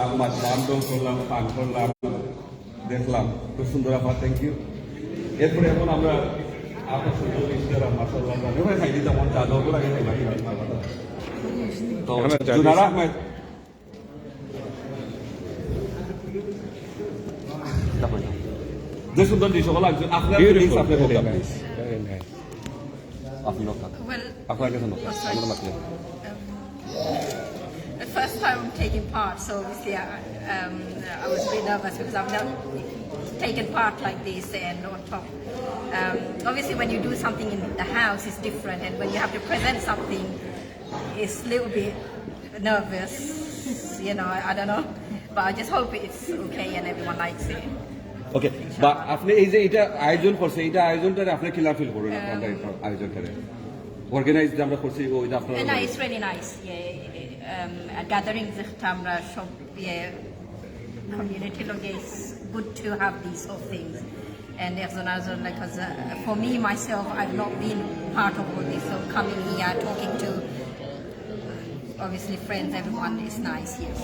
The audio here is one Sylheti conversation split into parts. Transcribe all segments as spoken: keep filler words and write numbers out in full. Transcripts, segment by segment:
আমার দাম দর করলাম, পান করলাম, দেখলাম, খুব সুন্দর আপা, থ্যাংক ইউ। এরপরে এখন আমরা আপনার সুন্দর ইশারা, মাশাআল্লাহ, জানি ভাই, খাই দিতাম, আমার যা দরকার আগে খাই, বাকি রান্না বান্না। তো এখন আর যা জুনারা দিস। আহমেদ, যে সুন্দর দৃশ্য হলো, একজন আপনার Beautiful, ফিলিংস আপনি very বলতে nice, very nice. আপনি লোক Well, আপনার কাছে লোক, oh, sorry. আমাদের মাঝে। Um, the first time I'm taking part, so obviously I, um, I was a bit nervous because I've never taken part like this and on top. Um, obviously, when you do something in the house, it's different, and when you have to present something, it's a little bit nervous, you know, I don't know. But I just hope it's okay and everyone likes it. ওকে, বা আপনি এই যে এটা আয়োজন করছে, এটা আয়োজনটারে আপনি কিলা ফিল করবেন? আপনারা এই আয়োজনটারে অর্গানাইজ যে আমরা করছি, ওই যে আপনারা And it's really nice, yeah. Um, a gathering যেটা আমরা সব, ইয়ে, কমিউনিটি লগে, it's good to have these sort of things. And একজন আরেকজন, like, 'cause, uh, for me, myself, I've not been part of all this, so coming here, talking to, obviously, friends, everyone is nice, yes.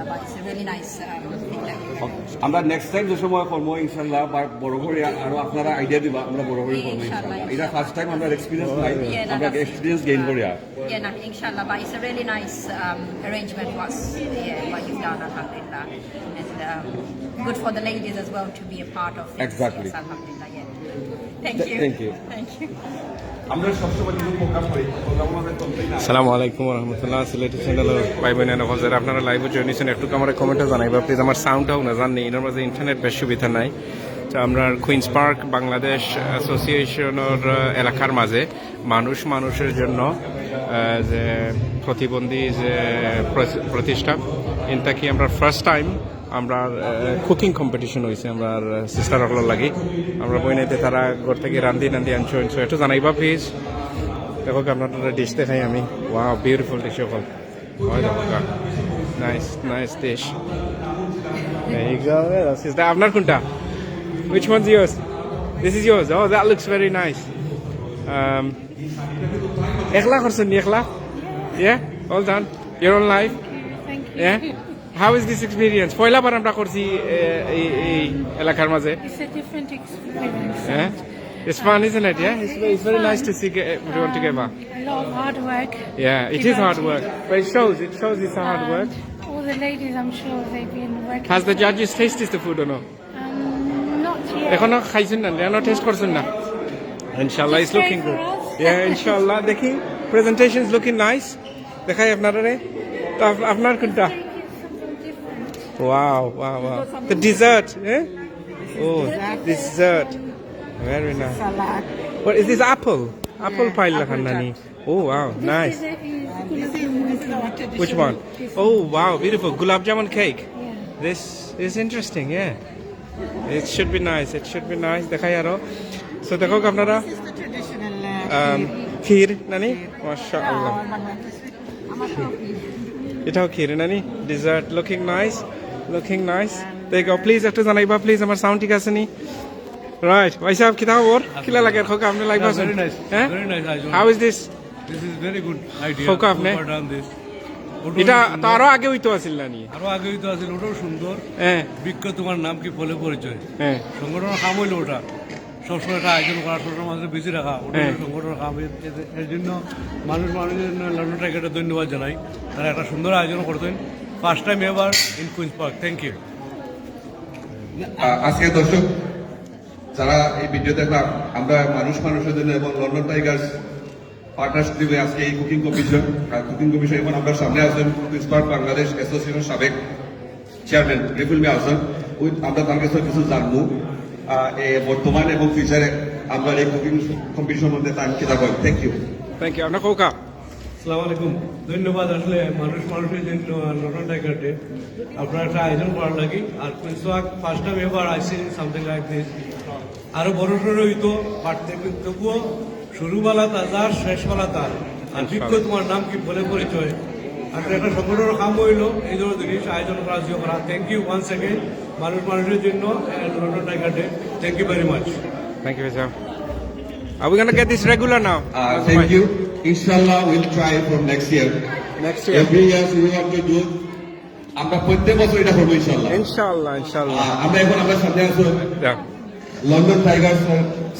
But it's a really nice, um, thing that we have. আমরা next time যে সময় করবো ইনশাআল্লাহ, বা বড় করে আরো আপনারা আইডিয়া দিবা, আমরা বড় করে করবো ইনশাআল্লাহ, ইনশাআল্লাহ। এটা ইনশাআল্লাহ। ফার্স্ট টাইম আমরা এক্সপিরিয়েন্স নাই, ইয়ে, না, আমরা না, এক্সপিরিয়েন্স গেইন করি আর। Yeah, no, inshallah, but it's a really nice, um, arrangement was, yeah, what you've done, alhamdulillah. And, um, good for the ladies as well to be a part of it. Exactly. Yes, alhamdulillah, yeah. Thank you. Thank you. Thank you. আমরা সবসময় কিছু প্রোগ্রাম করি, প্রোগ্রাম আমাদের চলতেই না। আসসালামু আলাইকুম ওয়া রাহমাতুল্লাহ। সিলেটি চ্যানেলর ভাই বোন এনে হজের আপনারা লাইভে জয়েন হইছেন, একটু আমার কমেন্টে জানাইবা প্লিজ। আমার সাউন্ডটাও না জানি, এটার মাঝে ইন্টারনেট বেশ সুবিধা নাই। তো আমরা কুইন্স পার্ক বাংলাদেশ অ্যাসোসিয়েশনের, আহ, এলাকার মাঝে মানুষ মানুষের জন্য, আহ, যে প্রতিবন্ধী যে প্র-, প্রতিষ্ঠান, এটা কি আমরা ফার্স্ট টাইম আমরা, আহ, কুকিং কম্পিটিশন হইছে আমরা, আহ, সিস্টার অকলর লাগি। আমরা বইনাইতে তারা ঘর থাকি রান্ধি রান্ধি আনছো আনছো, একটু জানাইবা প্লিজ। দেখো কি আপনারা ডিশ দেখাই আমি। ওয়াও, বিউটিফুল ডিশ অকল। ওই দেখো গা। Nice, nice dish. There you go, yeah, that's it. আপনার কোনটা? Which one's yours? This is yours. Oh, that looks very nice. Um, একলা করছেন নি একলা? Yeah? All done? Your own life? Thank you. Yeah? How is this experience? পয়লা বার আমরা করছি, এ, এই, এই এলাকার মাঝে। It's a different experience. Yeah? It's fun, isn't it? Yeah? It's, it's very nice to see everyone together. Um, a lot of hard work. Yeah, it is hard work. But it shows, it shows it's a hard work. And all the ladies, I'm sure they've been working. Has the judges tasted the food or no? Um, not yet. এখনো খাইছেন না, এখনো টেস্ট করছেন না? ইনশাআল্লাহ, it's looking good. Just wait for us. Yeah, ইনশাআল্লাহ, দেখি, presentation is looking nice. দেখাই আপনারারে। তো আপ-, আপনার কোনটা? Something different. Wow, wow, wow. The dessert, eh? Oh, dessert. Very nice. Salad. What is this, apple? Apple pie লাখান নানি? Oh, wow, nice. Which one? Oh, wow, beautiful. Gulab jamun cake. Yeah. This is interesting, yeah. It should be nice, it should be nice. দেখাই আরো। So, দেখো আপনারা, um, ক্ষীর, নানি? মাশাআল্লাহ। এটাও ক্ষীর, নানি? Dessert looking nice, looking nice. There you go. Please একটু জানাইবা, প্লিজ, আমার সাউন্ড ঠিক আছে নি? রাইট, ভাই সাহেব, কিতা খবর? কিলা লাগে, খোকা, আপনি লাইভ আছেন? Very nice, হ্যাঁ? Very nice আয়োজন। How is this? This is very good idea. খোকা, আপনি? Whoever done this. ওটাও এটা সুন্দর। তো আরো আগে হইতো আছিল না নি? আরো আগে হইতো আছিল, ওটাও সুন্দর। হ্যাঁ। বৃক্ষ তোমার নাম কি ফলে পরিচয়। হ্যাঁ। সংগঠনের কাম হইলো ওটা। সবসময় একটা আয়োজন করা, সবসময় মানুষকে বিজি রাখা, ওটা হ্যাঁ। হইলো সংগঠনের কাম। এর, এর, এর জন্য মানুষ মানুষের জন্য লন্ডন টাইগারকে ধন্যবাদ জানাই। তারা একটা সুন্দর আয়োজন করতেন। First time ever in Queen's Park. Thank you. আ-, আজকে দর্শক যারা এই ভিডিও দেখলাম, আমরা মানুষ মানুষের জন্য এবং লন্ডন টাইগার্স পার্টনারশিপ দিবে আজকে এই কুকিং কম্পিটিশন। আর কুকিং কম্পিটিশন এখন আমরা সামনে আছেন কুইন্স পার্ক বাংলাদেশ অ্যাসোসিয়েশন সাবেক চেয়ারম্যান রিফুল মিয়া হাসান। ওই আমরা তার কাছে কিছু জানবো, আহ, এ, বর্তমান এবং ফিউচারে আমরা এই কুকিং কম্পিটিশন মধ্যে তার কিতা কয়। Thank you. Thank you. আপনার খোকা। আসসালামু আলাইকুম। ধন্যবাদ। আসলে মানুষ মানুষের জন্য লন্ডন টাইগার ডে। আপনারা একটা আয়োজন করার লাগি। আর Queens park first time ever I seen something like this. আরো বড় সড়ো হইতো, but তবুও শুরু বালা তার, শেষ বালা তার। আর বৃক্ষ তোমার নাম কি বলে পরিচয়। আর একটা সংগঠনের কাম হইলো এই ধরনের জিনিস আয়োজন করা, জিও করা। Thank you once again, মানুষ মানুষের জন্য and London tiger day. Thank you very much. Thank you, sir. Are we gonna get this regular now? Uh, thank you. Inshallah, we'll try from next year. Next year. Every year we want to do আমরা প্রত্যেক বছর এটা করবো ইনশাল্লাহ। ইনশাআল্লাহ, ইনশাআল্লাহ। আহ, আমরা এখন আমরা সামনে আছি যা। লন্ডন টাইগার্স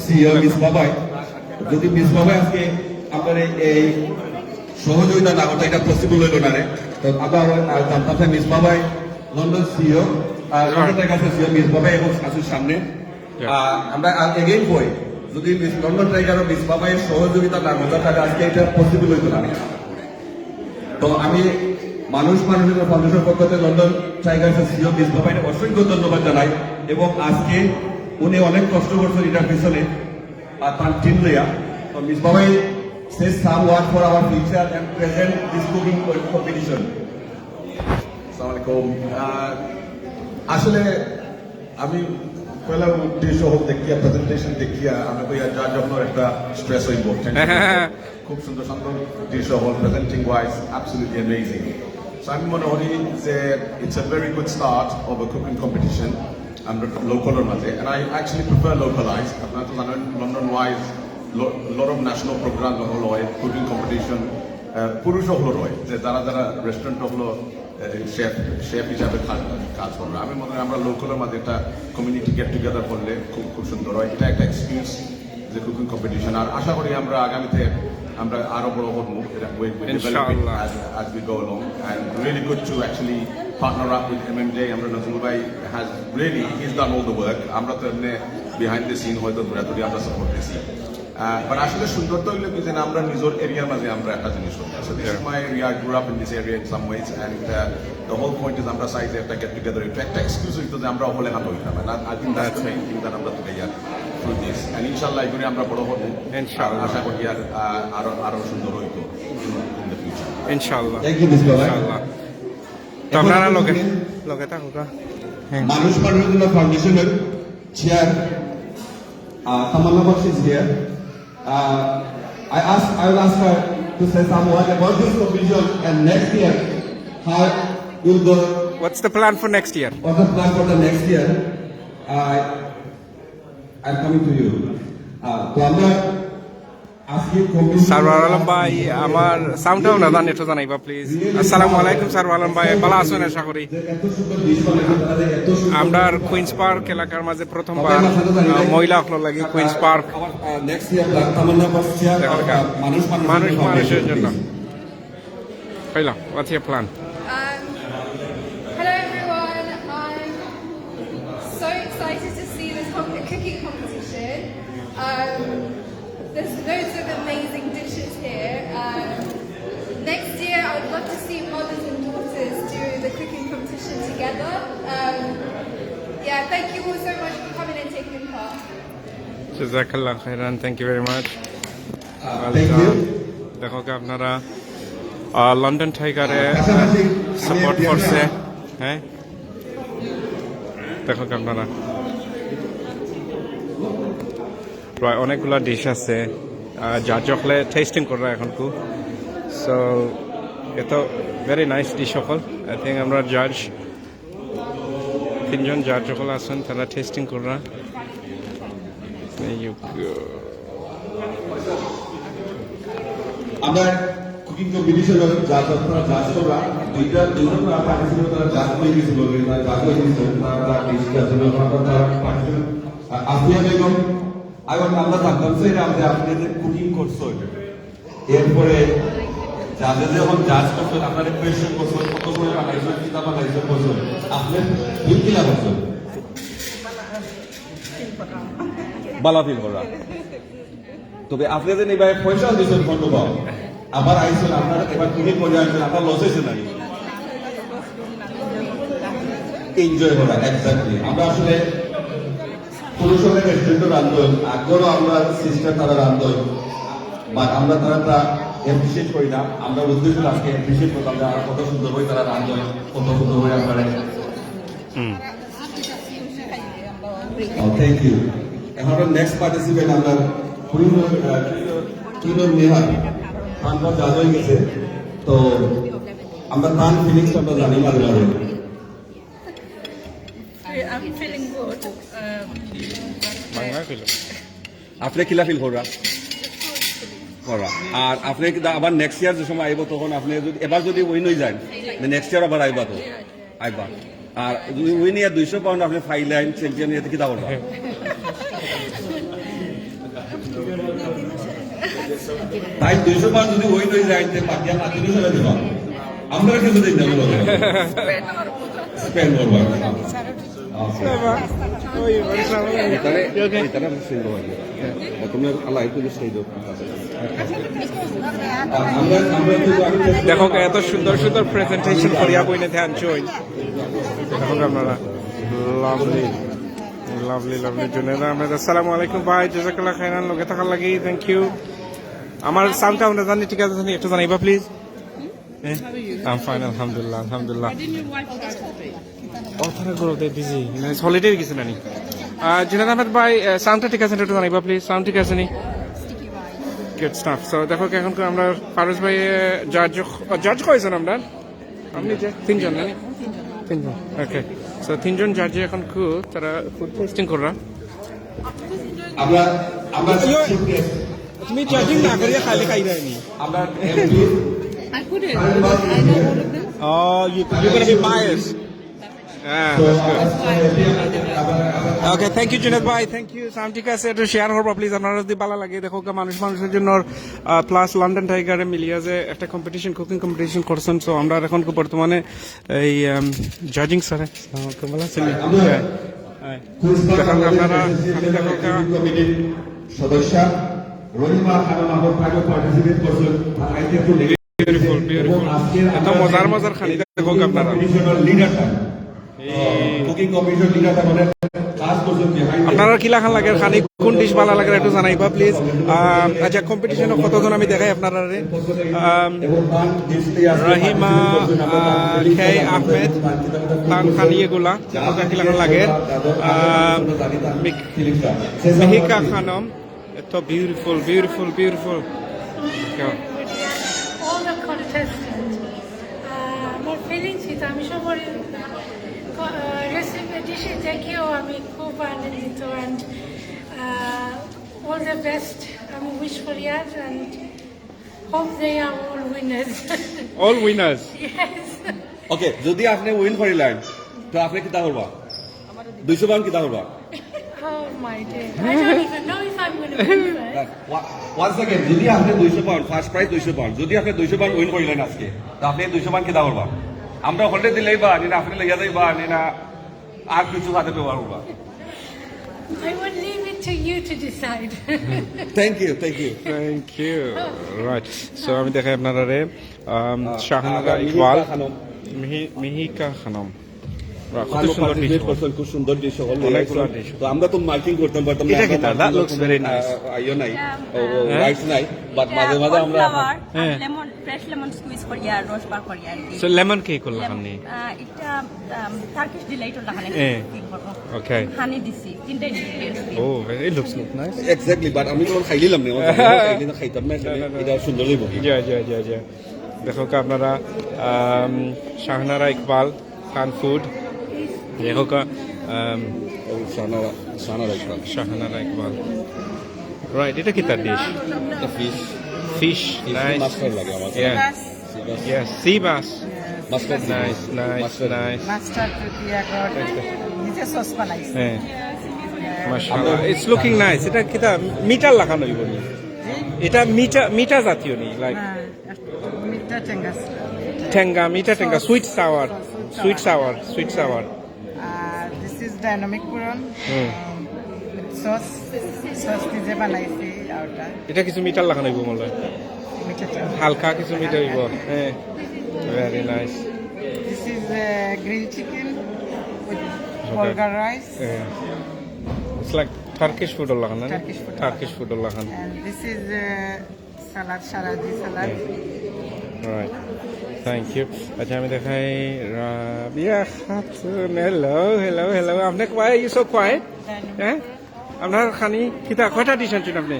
সিইও মিস বাবাই। যদি মিস বাবাই আজকে আমাদের এই সহযোগিতা না করতো, এটা পসিবল হইল না রে। তো আমরা আবার, আহ, জানতাম যে মিস বাবাই লন্ডন সিইও, আর লন্ডন টাইগার্সের সিইও মিস বাবাই এখন আসুন সামনে। আহ, আমরা এগেইন কই, যদি মিস লন্ডন টাইগার ও মিস বাবাইয়ের সহযোগিতা না করতো, তাহলে আজকে এটা পসিবল হইতো না। তো আমি মানুষ মানুষের ফাউন্ডেশন পক্ষ থেকে লন্ডন টাইগার্সের সিইও মিস বাবাইকে অসংখ্য ধন্যবাদ জানাই, এবং আজকে উনি অনেক কষ্ট করছেন এটার পিছনে, আর তার টিম লইয়া। তো মিস বাবাই, say some word for our future and present this cooking competition. আসসালামু আলাইকুম। আহ, আসলে আমি পয়লা ডিশ হল দেখিয়া, প্রেজেন্টেশন দেখিয়া আমি কইয়া যা যখন একটা স্ট্রেস হইব। খুব সুন্দর সুন্দর ডিশ হল, presenting wise absolutely amazing. So আমি মনে করি যে it's a very good start of a cooking competition আমরা লোকালের মাঝে। And I actually prefer localized। আপনারা তো জানেন London wise lot of national program হল হয়, কুকিং কম্পিটিশন, পুরুষ হল হয়, যে যারা যারা রেস্টুরেন্ট হলো শেফ, শেফ হিসাবে কাজ, কাজ করবে। আমি মনে হয় আমরা লোকালের মাঝে একটা কমিউনিটি গেট টুগেদার করলে খুব, খুব সুন্দর হয়। এটা একটা এক্সকিউজ যে কুকিং কম্পিটিশন। আর আশা করি আমরা আগামীতে আমরা আরো বড় করবো। ইনশাআল্লাহ। As we go along, and really good to actually partner up with এমএমজে। আমরা নজরুল ভাই has really, he's done all the work। আমরা তো এমনি বিহাইন্ড দ্য সিন হয়তো দৌড়াদৌড়ি আমরা সাপোর্ট দিছি। বাট আসলে সুন্দরতা হইলো কি যে আমরা নিজের এরিয়ার মাঝে আমরা একটা জিনিস করতে। So this is my area, I grew up in this area in some ways, and the whole point is আমরা চাই যে একটা গেট টুগেদার, একটা একটা এক্সকিউজ হইতো যে আমরা হলে হাত হইতাম। And I think that's the main thing that আমরা তুলে যাই through this। And ইনশাআল্লাহ এগুলি আমরা বড় হবো। ইনশাআল্লাহ। আশা করি আর আহ, আরো আরো সুন্দর হইতো in the future। ইনশাআল্লাহ। Thank you, মিস বাবাই। ইনশাআল্লাহ। তো আপনারা লগে লগে থাকুকা। মানুষ মানুষের জন্য ফাউন্ডেশনের চেয়ার, আহ, তামান্না box is here। Uh, I ask, I will ask her to say some word about this competition and next year how will go. What's the plan for next year? What's the plan for the next year? Uh, I'm coming to you. Uh, তো আমরা আজকে কমিটি সারওয়ার আলম ভাই, আমার সাউন্ডটাও না জানি, একটু জানাইবা প্লিজ। আসসালামু আলাইকুম সারওয়ার আলম ভাই, ভালো আছেন আশা করি। এত সুন্দর ডিশ বানাইছে তারা, এত সুন্দর আমরার কুইন্স পার্ক এলাকার মাঝে প্রথমবার আহ, মহিলা হকলর লাগি কুইন্স পার্ক। নেক্সট ইয়ার তামান্না বক্স চেয়ার। দেখা যাক। মানুষ মানুষ মানুষের জন্য। Kayla, what's your plan? Um, hello everyone. I'm so excited to see this com- cooking competition. Um, there's loads of amazing dishes here. Um, next year, I would love to see mothers and daughters do the cooking competition together. Um, yeah, thank you all so much for coming and taking part. Jazakallah khairan, thank you very much. Thank you. দেখো কি আপনারা আহ, লন্ডন টাইগারে সাপোর্ট করছে, হ্যাঁ, দেখো কি আপনারা প্রায় অনেকগুলা ডিশ আছে। জাজ হকলে টেস্টিং কররা এখন কু। সো এত ভেরি নাইস ডিশ হকল। আই থিঙ্ক আমরা জাজ তিনজন জাজ হকল আছেন, তারা টেস্টিং কররা। এই যে, আমরা কুকিং কম্পিটিশনের জাজ, আপনারা জাজ কররা, দুইটা দুইজন পার্টিসিপেন্ট তারা জাজ হয়ে গেছিল, তারা জাজ হয়ে গেছিল, তারা তারা ডিশ জাজ হলো, তারা তারা পার্টিসিপেন্ট আফিয়া বেগম। এখন আমরা জানতাম স্যার, আপনি আপনাদের কুকিং করছো। এরপরে জাজে যখন জাজ করছেন, আপনারা কোয়েশ্চেন করছেন, কত সময় বানাইছেন, কিতা বানাইছেন, করছেন, আপনি ফিল কিলা করছেন? বালা ফিল করা। তবে আপনি যে নিবাই পয়সা দিচ্ছেন বন্ধু বাবু, আবার আইছেন, আপনারা এবার কুকিং করে আনছেন, আপনার লস হয়েছে নাকি? এনজয় করা, এক্স্যাক্টলি। আমরা আসলে পুরুষের রেস্টুরেন্টও রান্ধন, আগরও আমরা সিস্টার তারা রান্ধন, বাট আমরা তারা তা অ্যাপ্রিসিয়েট করি না। আমরা উদ্দেশ্য আজকে অ্যাপ্রিসিয়েট করতাম যে আমরা কত সুন্দর হয়ে তারা রান্ধন, কত সুন্দর হয়ে আমরা। Thank you. এখন আমরা নেক্সট পার্টিসিপেন্ট আমরা কুইন, আহ, কুইন অফ নেহার, আমরা জাজ হয়ে গেছে। তো আমরা তার ফিলিংসটা আমরা জানি মাঝে মাঝে। I'm feeling good. Um, Bangla ছিল। আপনি কিলা ফিল করা? করা। আর আপনি কিন্তু আবার নেক্সট ইয়ার যে সময় আইব, তখন আপনি যদি এবার যদি উইন হয়ে যান, নেক্সট ইয়ার আবার আইবা তো? আইবা। আর যদি উইন ইয়া দুইশো পাউন্ড আপনি পাইলেন, চ্যাম্পিয়ন ইয়া কিতা করবা? তাই দুইশো পাউন্ড যদি উইন হয়ে যায়, তে বাকি আর মাটি নিয়ে চলে যাবা। আমরা কিছু দিন যাবো। স্পেন্ড করবো। দেখো, এত সুন্দর সুন্দর প্রেজেন্টেশন করিয়া বইনে ধ্যান চই। দেখো আপনারা, লাভলি, লাভলি, লাভলি। জুনেদ আহমেদ, আসসালামু আলাইকুম ভাই, জাজাকাল্লাহ খাইরান, লগে থাকার লাগি থ্যাংক ইউ। আমার সাউন্ড টাউন্ড জানি ঠিক আছে নি? একটু জানাইবা প্লিজ। আই এম ফাইন, আলহামদুলিল্লাহ, আলহামদুলিল্লাহ। ও, তারা করো, they busy। মানে, হলিডে গেছে নানি? আহ, জুনেদ আহমেদ ভাই, আহ, সাউন্ডটা ঠিক আছে নি? একটু জানাইবা প্লিজ, সাউন্ড ঠিক আছে নি? Good staff. সো দেখো, এখন আমরা ফারুজ ভাই, আহ, জাজ, আহ, জাজ কয়জন আমরা? আপনি যে তিনজন নানি? তিনজন। ওকে। সো তিনজন জাজে এখন খুব তারা ফুড টেস্টিং কররা। আমরা, আমরা ইয়ো, তুমি জাজিং না করিয়া খালি খাই দেয়নি। আমরা MP I couldn't, because I know all of them. Oh, you, you're gonna be biased. Yeah, that's good. Okay, thank you, Junaid bhai. Thank you. Sound ঠিক আছে, একটু শেয়ার করবা প্লিজ। আপনারা যদি ভালো লাগে, দেখো, মানুষ মানুষের জন্য, আহ, প্লাস লন্ডন টাইগারে মিলিয়া যে একটা কম্পিটিশন, কুকিং কম্পিটিশন করছেন। সো আমরা এখন বর্তমানে এই, আম, জাজিং স্যার, আসসালামু আলাইকুম, ভালো আছেন? হ্যাঁ, হ্যাঁ। দেখো আপনারা, আমি দেখো একটা কমিটির সদস্য রহিমা খানম আহমদ তাকে পার্টিসিপেট করছেন, তার আইডিয়া খুব বিউটিফুল, বিউটিফুল। এত মজার মজার খানি দেখো আপনারা। কম্পিটিশনের লিডারটা, কুকিং কম্পিটিশন লিডারটা মানে কাজ করছেন বিহাইন্ড। আপনারা কিলাখান লাগে খানি, কোন ডিশ ভালো লাগে একটু জানাইবা প্লিজ। আচ্ছা, কম্পিটিশনে কতজন আমি দেখাই আপনারারে। আম, এবং তার ডিসপ্লে আছে, রহিমা, আহ, খে আহমেদ, তান খানি এগুলা, ওটা কিলাখান লাগে। আহ, মিক-, মিহিকা খানম, এত beautiful, beautiful, beautiful. All the contestants, আহ, আমার ফিলিংস কিতা, আমি সবার, আহ, রেসিপি ডিশে দেখিও আমি খুব আনন্দিত, and, আহ, all the best আমি উইশ করিয়ার, and hope they are all winners. All winners. Yes. ওকে, যদি আপনি উইন করিলেন, তো আপনি কিতা করবা? দুইশো পাউন্ড কিতা করবা? Oh my dear. I don't even know if I'm gonna win first. One second, যদি আপনি দুইশো পাউন্ড, ফার্স্ট প্রাইজ দুইশো পাউন্ড, যদি আপনি দুইশো পাউন্ড উইন করিলেন আজকে, তো আপনি দুইশো পাউন্ড কিতা করবা? আমরা হলিডে দিলেই বা, নি না আপনি লইয়া যাইবা, নি না আর কিছু সাথে ব্যবহার করবা? I will leave it to you to decide. Thank you, thank you. Thank you. Right. So আমি দেখাই আপনারারে, আম, আহ, শাহনারা আহ, ইকবাল, মিহিকা খানম। মিহি-, মিহিকা খানম। বাহ, কত ভালো সুন্দর ডিশ। পার্টিসিপেট করছেন, খুব সুন্দর ডিশ হল অনেকগুলো নিয়ে আসছেন। ডিশ। তো আমরা তো মার্কিং করতাম পারতাম না, এটা কি আমরা দাদা? Marking Looks very nice. আহ, ইয়ে নাই, ও, ও, হ্যাঁ? রাইটস নাই, বাট মাঝে মাঝে আমরা কর্নফ্লাওয়ার আর হ্যাঁ। লেমন, ফ্রেশ লেমন স্কুইজ করিয়া রস বার করিয়া আর কি। সো লেমন কি করলা লেমন, আপনি? আহ, এটা, আম, টার্কিশ ডিলাইট ওর লাখানে হ্যাঁ। ফিল করবো। ওকে। হানি দিছি, তিনটা ইনগ্রিডিয়েন্টস দিই। Oh, it looks nice. Exactly, but আমি তো খাইলিলাম না, আমার খাইলি না, খাইতাম না, না, না, না। এটা সুন্দর লাগবো। জি, জি, জি, জি। দেখো কি আপনারা, আম, শাহনারা ইকবাল, খান ফুড। দেখো কি, আম, ও, শাহনারা, শাহনারা ইকবাল। শাহনারা ইকবাল। রাইট, এটা কিতা ডিশ? এটা fish. Fish, fish nice. Master লাগে আমার। Yeah. Sea bass. Yeah, sea bass. Master nice, nice, master. Nice. Master প্রতি এখন নিজে সস বানাইছে। হ্যাঁ। মাশাআল্লাহ। It's looking nice. এটা কিতা মিঠার লাখান অইবো নি? এটা মিঠা, মিঠা জাতীয় নি, লাইক? হ্যাঁ, মিঠা টেঙ্গা। টেঙ্গা, মিঠা টেঙ্গা, sauce. Sweet sour, sweet sweet sour, sweet sour। আর this is dynamic পুরন। হুম। সস, সস নিজে বানাইছি ওটা। এটা কিছু মিঠার লাখান অইবো মনে হয়। মিঠা টেঙ্গা। হালকা কিছু মিঠা অইবো। হ্যাঁ। Very nice. This is, uh, grilled chicken with bulgur rice. হ্যাঁ। It's like Turkish food ওর লাখান, না? Turkish food ওর লাখান। Turkish food ওর লাখান। And this is, uh, salad, Sharadi salad. Right, thank you. আচ্ছা, আমি দেখাই Rabia Khatun. Hello, hello, hello. আপনি, why are you so quiet? হ্যাঁ, আপনার খানি কিতা, কয়টা ডিশ আনছেন আপনি?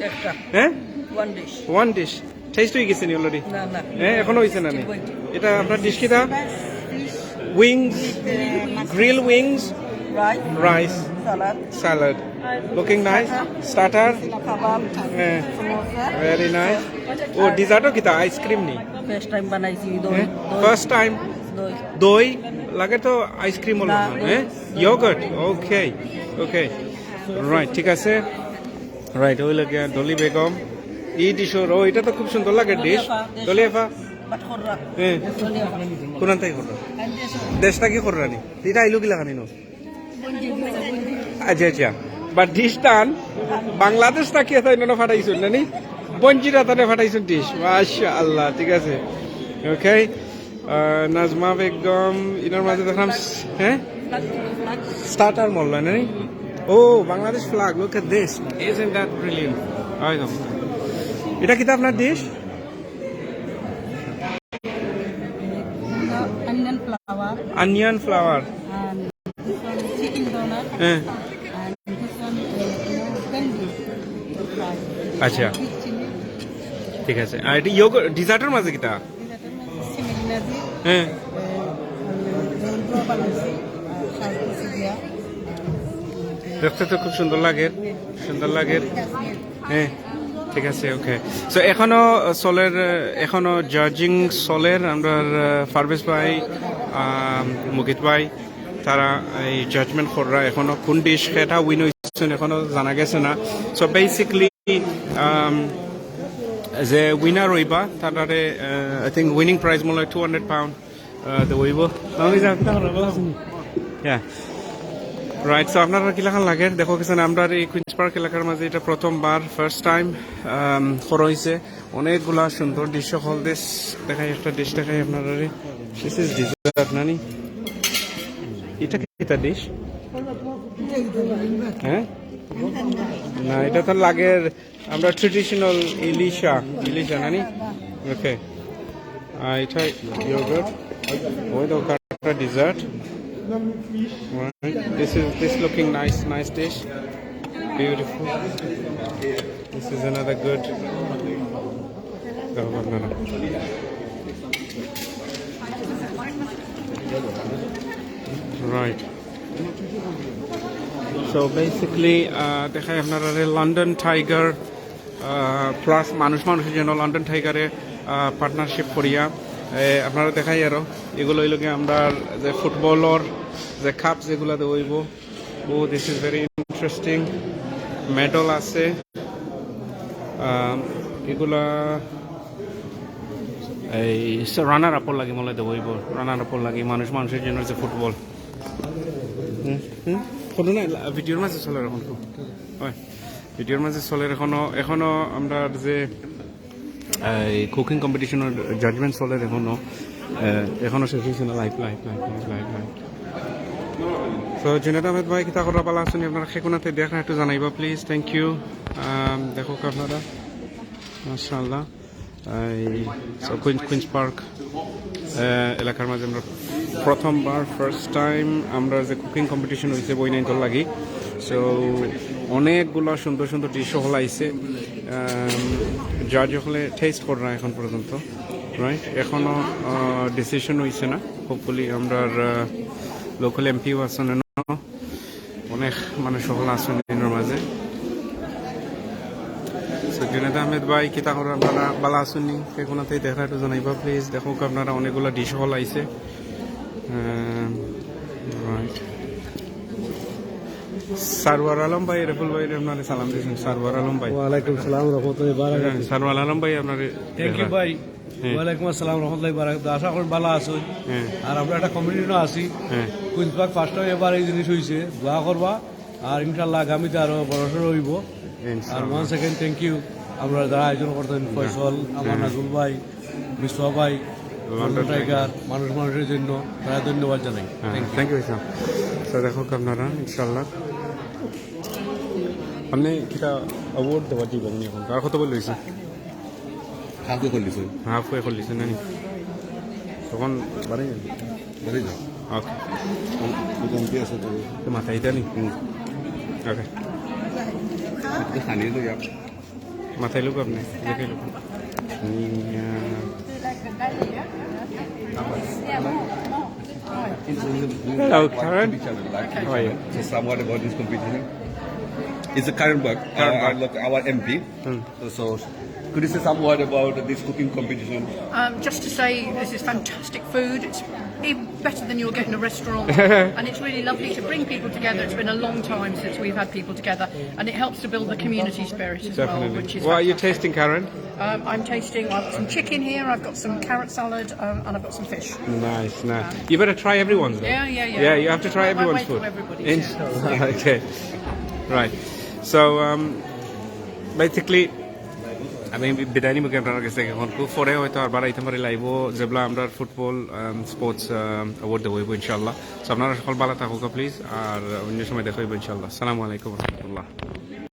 একটা। হ্যাঁ, one dish. One dish. Test হয়ে গেছে নি অলরেডি? না, না। হ্যাঁ, এখনো হইছে না নি? Still waiting. এটা আপনার ডিশ কিতা? Fish wings, with, uh, grill wings, rice, rice, salad. Salad. Looking nice. Starter. Starter. This is kabab. হ্যাঁ। Samosa. Very nice. ও, ডেজার্টও কিতা? আইসক্রিম নি? ফার্স্ট টাইম বানাইছি, দই, হ্যাঁ? দই। First time? দই। দই? লাগে তো আইসক্রিম হলো, হ্যাঁ, ইয়োগার্ট। ওকে, ওকে, রাইট, ঠিক আছে। রাইট, ওই লাগে ডলি বেগম। ই ডিশর, ও, এটা তো খুব সুন্দর লাগে ডিশ। ডলি এফা। হ্যাঁ। কোনান থাকি কররা? দেশটা কি কররা নি? এটা আইলো কি লাগানি নো? আচ্ছা, আচ্ছা। বা ডিশ টান বাংলাদেশ থাকি আছে, ইনো ফাটাইছইন না নি? বঞ্জিরা তানে ফাটাইছইন ডিশ। মাশাআল্লাহ, ঠিক আছে। ওকে। আহ, নাজমা বেগম, ইনার মাঝে দেখলাম স-, হ্যাঁ? স্টার্টার মল না নি? ও, Bangladesh flag, look at this. Isn't that brilliant? ওই দেখো। এটা কিতা আপনার dish? Onion flower. Onion flower. And this one is chicken donut. হ্যাঁ। And this one is, uh, you know, candy. আচ্ছা। Big chili. ঠিক আছে। আর এটা ইয়োগ-, ডিজার্টের মাঝে কিতা? Dessert এর মধ্যে সিমিল নাজি, হ্যাঁ। আহ, জলফিয়া বানাইছি, আহ, শাক কচু দিয়া। দেখতে তো খুব সুন্দর লাগে, সুন্দর লাগে। হ্যাঁ, ঠিক আছে, ওকে। So, এখনো চলের, এখনো জাজিং চলের। আমরার, আহ, পারভেজ ভাই, আহ, মুকিত ভাই, তারা এই জাজমেন্ট কররা এখনো কোন ডিশ এটা উইন হইছে এখনো জানা গেছে না। So, basically, আম, যে উইনার হইবা, তারারে, আহ, I think winning prize মনে হয় টু হান্ড্রেড পাউন্ড, আহ, তো হইব। আমি যা, কিতা করবো, বলো তুমি। ইয়া। রাইট, so আপনারা কিলাখান লাগে? দেখো কিছু না, আমরার এই কুইন্স পার্ক এলাকার মাঝে এটা প্রথমবার, ফার্স্ট টাইম, আম, করা হইছে। অনেকগুলা সুন্দর ডিশ হল দেশ। দেখাই একটা ডিশ দেখাই আপনারারে। This is dessert, নানি? এটা কিতা ডিশ? হ্যাঁ? না, এটা তো লাগে আমরা ট্রেডিশনাল ইলিশা, ইলিশা নানি? ওকে। আর এটা ইয়োগার্ট, ওই তো একটা dessert. This is, this looking nice, nice dish. Beautiful. This is another good. দেখো আপনারা। রাইট। So basically, আহ, দেখাই আপনারারে লন্ডন টাইগার, আহ, প্লাস মানুষ মানুষের জন্য লন্ডন টাইগারে, আহ, পার্টনারশিপ করিয়া, এ, আপনারা দেখাই আরো এগুলো হইল কি আমরা যে ফুটবলর যে কাপ যেগুলা দেওয়া হইব। Oh, this is very interesting. Medal আছে, আহ, এগুলা এই রানার আপর লাগি মনে দেবো হইব, রানার আপর লাগি মানুষ মানুষের জন্য যে ফুটবল। হুম, হুম। কোনো না, ভিডিওর মাঝে চলে এখন খুব। ওই, ভিডিওর মাঝে চলে এখনো, এখনো আমরা যে, এই কুকিং কম্পিটিশনের জাজমেন্ট চলে এখনো, এ, এখনো শেষ হয়েছে না। Live, live, live, live, live, live. তো জুনেদ আহমেদ ভাই, কিতা করা বালা আছেন? আপনারা কে কোনাতে দেখরা একটু জানাইবা, প্লিজ। Thank you. আম, দেখো আপনারা, মাশাআল্লাহ। এই, so, Queens, Queens park, ah, এলাকার মাঝে আমরা প্রথমবার, ফার্স্ট টাইম আমরা যে কুকিং কম্পিটিশন হইছে বইনাইন্তর লাগি। So, অনেকগুলা সুন্দর সুন্দর ডিশ হল আইছে। আম, জাজ হলে টেস্ট কররা এখন পর্যন্ত, রাইট? এখনো, আহ, ডিসিশন হইছে না। হোপফুলি আমরার, আহ, লোকাল এমপিও আছেন, অনেক মানুষ সকল আছেন এর মাঝে। So, জুনেদ আহমেদ ভাই, কিতা খবর আপনারা? বালা আছেন নি? কে কোনাতে দেখরা একটু জানাইবা, প্লিজ। দেখো আপনারা অনেকগুলা ডিশ হল আইছে। আহ, রাইট। সারওয়ার আলম ভাই, রেফুল ভাই, আপনারে সালাম দিয়েছেন। সারওয়ার আলম ভাই। ওয়ালাইকুম সালাম রহমতুল্লাহ বারাকাতুহু। হ্যাঁ, সারওয়ার আলম ভাই, আপনারে দেখরা। Thank you ভাই। হ্যাঁ। ওয়ালাইকুম আসসালাম রহমতুল্লাহ বারাকাতুহু। আশা করি বালা আছো। হ্যাঁ। আর আমরা একটা কমিউনিটি আছি। হ্যাঁ। কুইন্স পার্ক ফার্স্ট টাইম এবার এই জিনিস হইছে, দোয়া করবা। আর ইনশাআল্লাহ আগামীতে আরো বড় সড় হইব। আর ইনশাআল্লাহ। Once again thank you। আমরা যারা আয়োজন করতেন, হ্যাঁ। ফয়সল, আমার হ্যাঁ। নাজুল ভাই, মিসবা ভাই, লন্ডন লন্ডন টাইগার, টাইগার। মানুষ মানুষের জন্য তারা ধন্যবাদ জানাই। হ্যাঁ, thank you। Thank you, ইসলাম। So, দেখো আপনারা, ইনশাআল্লাহ। আপনি কিতা অ্যাওয়ার্ড দেওয়া জীবন এখন? আর কত বই লইছে? হাফ করে লিছো। হাফ করে লিছো, না নি? তখন বাড়ি যান। বাড়ি যাও। ওকে। ও, ও কমতি আছে তো। তো মাথায় এটা নি? হুম। ওকে। এটা খানি তো ইয়া। মাথায় লোক আপনি, দেখে লোক। হুম, ইয়া। Hello, Karen. How are you? So somewhat about this competition. It's a Karen Buck, Karen uh, Buck. Our, our M P. Hmm. So, could you say some word about this cooking competition? Um, just to say, this is fantastic food. It's, it, better than you'll get in a restaurant. And it's really lovely to bring people together. It's been a long time since we've had people together, and it helps to build the community spirit as well, Definitely. Which is What are you fantastic. Tasting, Karen? Um, I'm tasting. I've got some chicken here. I've got some carrot salad, um, and I've got some fish. Nice, nice. You better try everyone's. Though. Yeah, yeah, yeah. Yeah, you have to try I everyone's wait for food. Everybody. Inshallah. Okay. Right. So, um, basically, আমি বিদায় নিব ক্যামেরার কাছ থেকে এখন। খুব পরে হয়তো আরবার আইতে পারি লাইভও, যেবলা আমরা ফুটবল স্পোর্টস অ্যাওয়ার্ড দেবো ইনশাল্লাহ। তো আপনারা সকল ভালো থাকুক প্লিজ, আর অন্য সময় দেখা হইব ইনশাল্লাহ। আসসালামু আলাইকুম রহমতুল্লাহ।